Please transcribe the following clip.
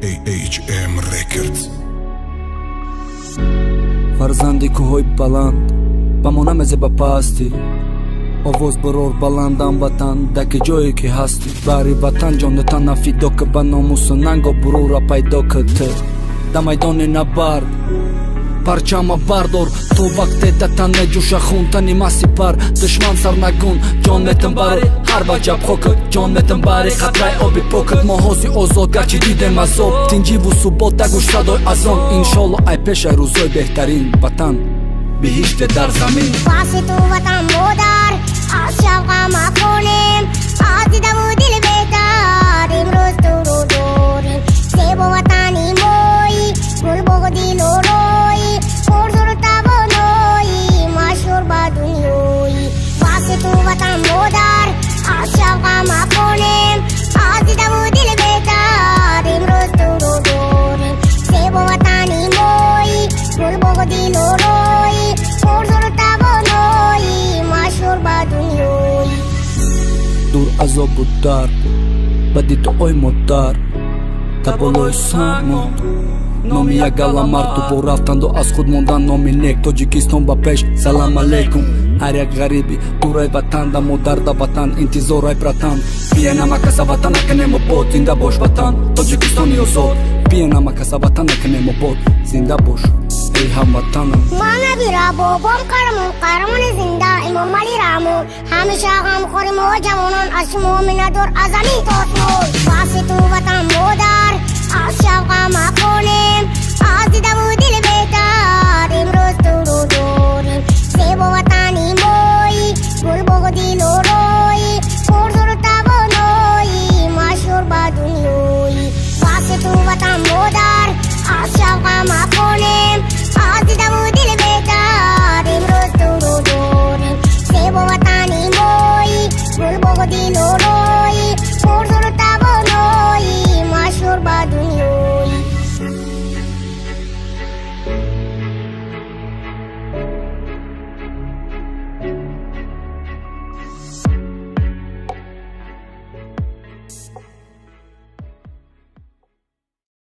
AHM Records. Фарзанди кӯҳҳои баланд, ба мо намезе ба пастӣ. Овоз барор баландам, ватан, даки ҷое ки ҳастӣ. Баҳри ватан ҷонатана фидо ки, ба номусу нанго бурура пайдо ки. Ту да майдони набард парчама бардор, то вақте датан меҷӯша хун, тани ма сипар, душман сарнагун. Ҷон метам бари ҳар ваҷаб хокат, ҷон метам бари қатраи оби покат. Мо ҳози озод, гарчи дидем азоб, тинҷиву субот, дагӯш садои азон. Иншолло, ай пешай рӯзои беҳтарин, ватан биҳиште дар замин. Васи ту ватан модар, аз шавқа махонем, аз дидаву дил беҳтар имрӯз туро дорем. Зебо ватани мои, гулбоғу дилорои, пурзуру тавонои, машҳур ба дунёи. Васи ту ватан модар, аз шавқа махонем, аз дидаву дил беҳтар имрӯз туро дорем. Зебо ватани мои, гулбоғу дилорои, пурзуру тавонои, машҳур ба дунёи. Дур азобу дард ба дидои модар, та болои сангмон номи як гала марду бо рафтанду аз худ мондан номи нек. Тоҷикистон ба пеш, салам алейкум. Ҳар як ғариби дурай ватан, да модар, да ватан интизорай, братан. Бия, намакаса, ватан накунем обод. Зинда бош, ватан, Тоҷикистони озод. Бия, намакаса, ватан накунем обод. Зинда бош, эй ҳамватанам. Ма набира бобом қаҳрамон, қаҳрамони зинда Эмомалӣ Раҳмон. Ҳамеша ғамхори мо ҷавонон, аз шумо миннатдор аз замин то осмон. Васи ту ватан модар, аз шавқа махонем, аз дидаву дил беҳтар имрӯз туро дорем.